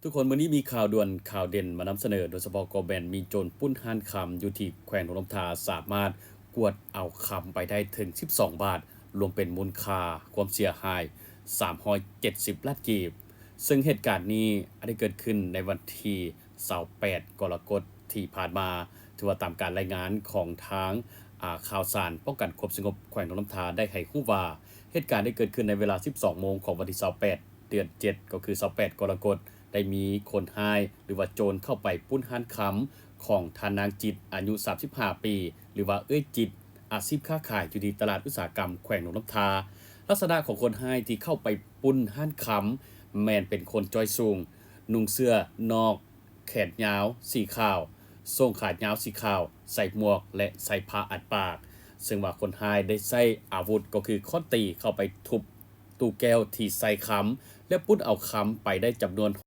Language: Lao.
ທຸກຄົນ ມື້ນີ້ມີຂ່າວດ່ວນ ຂ່າວເດັ່ນມານຳສະເໜີ, ໂດຍສະເພາະກໍແມ່ນມີໂຈນປຸ້ນຮ້ານຄຳຢູ່ທີ່ແຂວງຫຼວງນ້ຳທາ ສາມາດກວາດເອົາຄຳໄປໄດ້ເຖິງສິບສອງບາດ, ລວມເປັນມູນຄ່າຄວາມເສຍຫາຍສາມຮ້ອຍເຈັດສິບລ້ານກີບ. ເຊິ່ງເຫດການນີ້ໄດ້ເກີດຂຶ້ນໃນວັນທີຊາວແປດ ກໍລະກົດທີ່ຜ່ານມາ. ຖືວ່າຕາມການລາຍງານຂອງທາງ ອາ ຂ່າວສານປ້ອງກັນຄວາມສະຫງົບແຂວງຫຼວງນ້ຳທາ ໄດ້ໃຫ້ຮູ້ວ່າ ເຫດການໄດ້ເກີດຂຶ້ນໃນເວລາສິບສອງໂມງຂອງວັນທີຊາວແປດ ເດືອນເຈັດ ກໍຄືຊາວແປດ ກໍລະກົດ, ໄດ້ມີຄົນຮ້າຍ ຫຼືວ່າໂຈນເຂົ້າໄປປຸ້ນຮ້ານຄຳຂອງທ່ານນາງຈິດ ອາຍຸສາມສິບຫ້າປີ ຫຼືວ່າເອື້ອຍຈິດ ອາຊີບຄ້າຂາຍຢູ່ທີ່ຕະຫຼາດອຸດສາຫະກຳແຂວງຫຼວງນ້ຳທາ. ລັກສະນະຂອງຄົນຮ້າຍທີ່ເຂົ້າໄປປຸ້ນຮ້ານຄຳ ແມ່ນເປັນຄົນຈອຍສູງ, ນຸ່ງເສື້ອນອກແຂນຍາວສີຂາວ, ໂສ້ງຂາຍາວສີຂາວ, ໃສ່ໝວກ ແລະ ໃສ່ຜ້າອັດປາກ. ເຊິ່ງວ່າຄົນຮ້າຍໄດ້ໃຊ້ອາວຸດ ກໍຄືຄ້ອນຕີ ເຂົ້າໄປທຸບຕູ້ແກ້ວທີ່ໃສ່ຄຳ ແລະ ປຸ້ນເອົາຄຳໄປໄດ້ຈຳນວນ